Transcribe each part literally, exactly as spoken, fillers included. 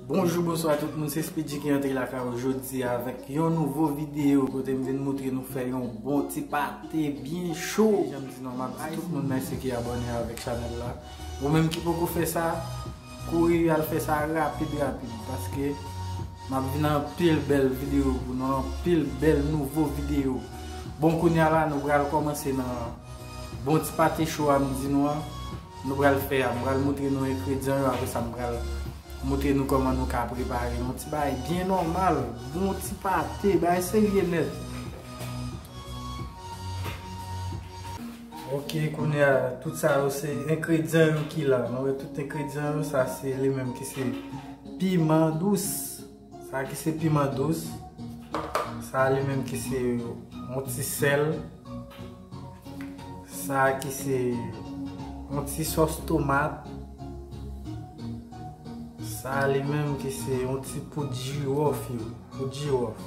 Bonjou, bonswa tout moun, se Speedy ki antre lakay ou jodi a avèk yon nouvo videyo kote m vin moutre nou fè yon bon ti pate byen cho. Jan m di nou, m ap di tout moun mèsi ki abòne avèk chanèl la. Ou menm ki poko fè sa, kouri al fè sa rapid rapid, paske m ap vin anpil bèl videyo pou nou, anpil bèl nouvo videyo. Bon, kounye a la, nou pral kòmanse nan bon ti pate cho a m di nou an. Nou pral fè a, m pral moutre nou engredyan yo, apre sa m pral moutre nou kòman nou ka prepare yon ti bagay byen nòmal, bon ti pate, bagay serye nèt. Ok, kounye a, tout sa yo se engredyan yo ki la. Nou wè tout engredyan yo, sa se li menm ki se piman dous. Sa ki se piman dous. Sa li menm ki se yon ti sèl. Sa ki se yon ti sòs tomat. Sa li menm ki se yon ti poud jiwòf yo. Poud jiwòf.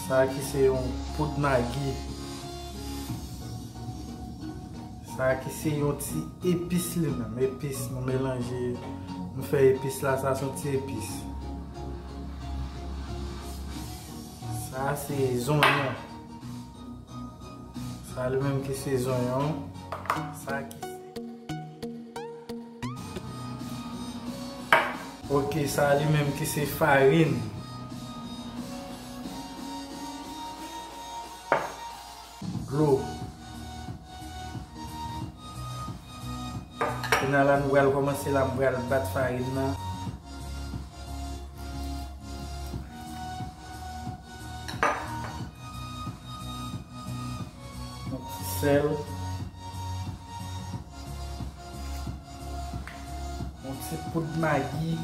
Sa ki se yon poud magi. Sa ki se yon ti epis li menm. Epis, nou melanje, nou fè epis la, sa se yon ti epis. Sa se zonyon. Sa li menm ki se zonyon. Sa ki se Ok, sa li menm ki se farin. Dlo. Kounye a la, nou pral kòmanse la, m pral bat farin nan. Yon ti sèl. Yon ti poud magi.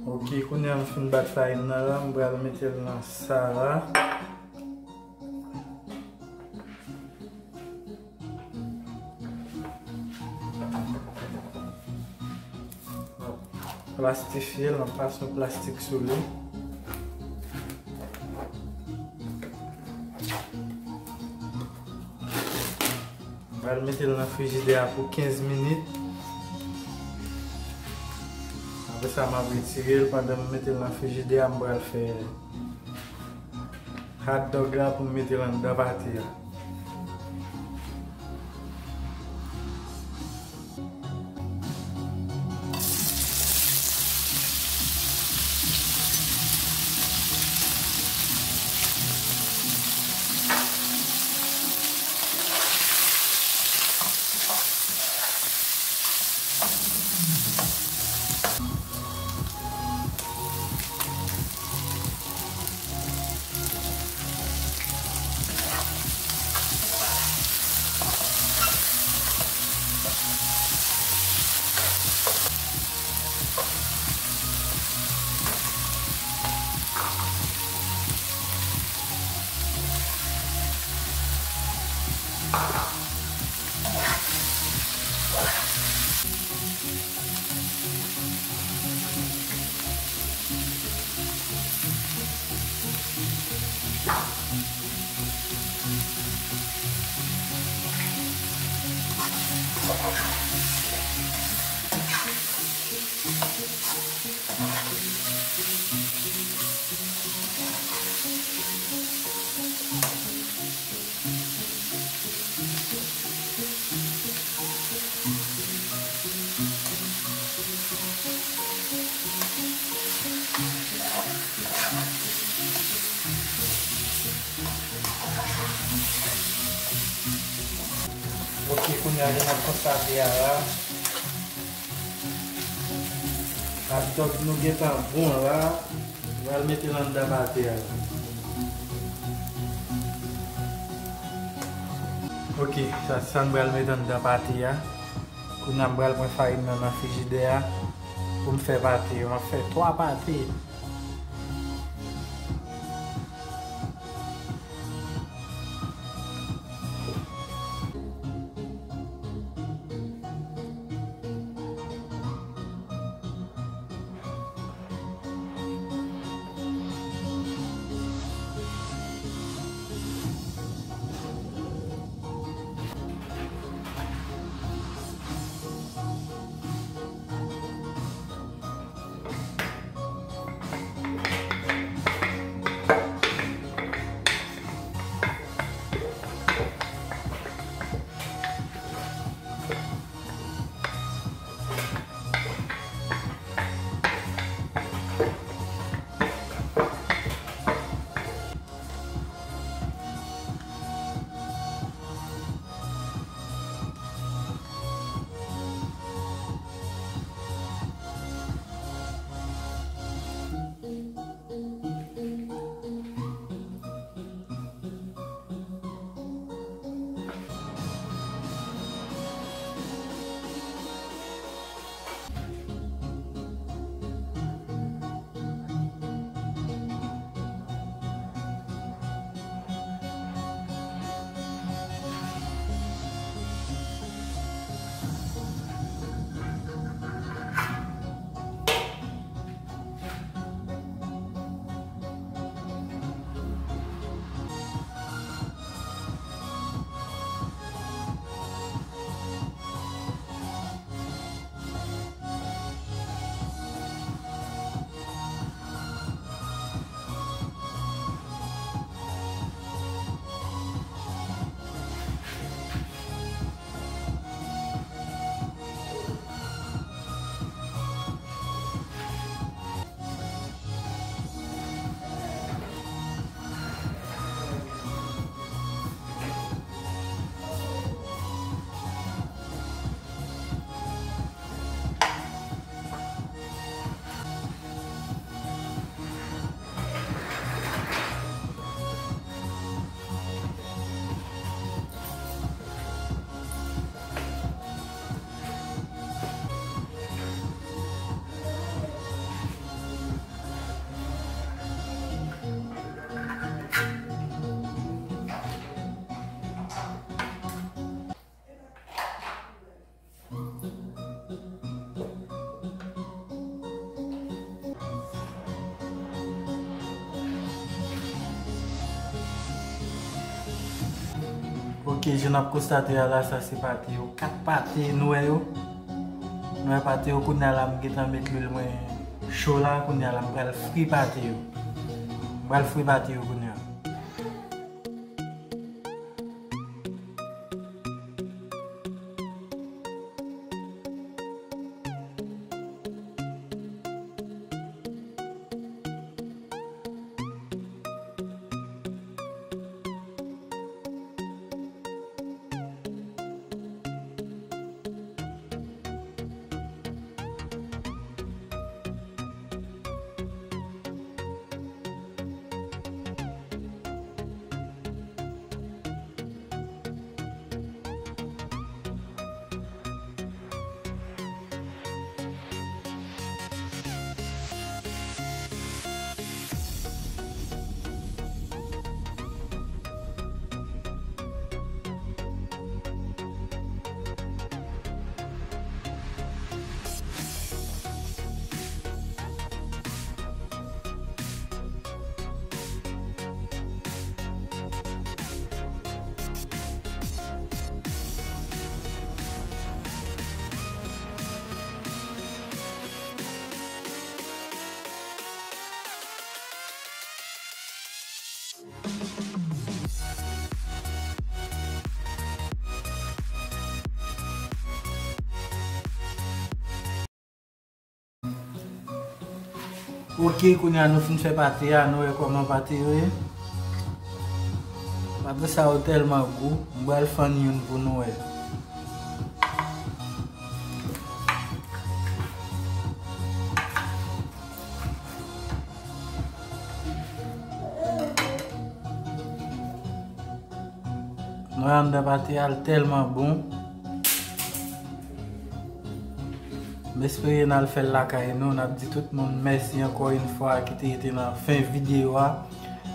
Ok, kounye a m fin bat farin nan la, m pral mete l nan sa la. Plastifye l, m ap pase yon plastik sou li. M pral mete l nan frijidè a pou kenz minit. Apre sa, m ap retire l. Pandan m mete l nan frijidè a, m pral fè hot dog la pou m mete l anndan pate a. Kounye a, jan n ap konstate a la, atòg nou gentan bon la. Nou pral mete l anndan pate a la. Ok, sa, sa m pral mete anndan pate a. Kounye a, m pral pran farin nan nan frijidè a pou m fè pate yo. M ap fè twa pate. Ok, jan n ap konstate a la, sa se pate yo. Kat pate nou wè yo. Nou wè pate yo, kounye a la m gentan met lwil mwen cho la, kounye a la m pral fri pate yo. M pral fri pate yo kounye a. Ok, kounye a nou fin fè pate a, nou wè kòman pate yo ye. Pate sa yo tèlman gou, m pral fann youn pou nou wè. Mwen anndan pate a, l tèlman bon. M espere n al fè l lakay nou. N ap di tout moun mèsi ankò yon fwa ki te rete nan fen videyo a.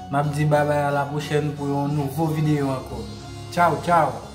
N ap di babay a la pwochèn pou yon nouvo videyo ankò. Tchaw, tchaw!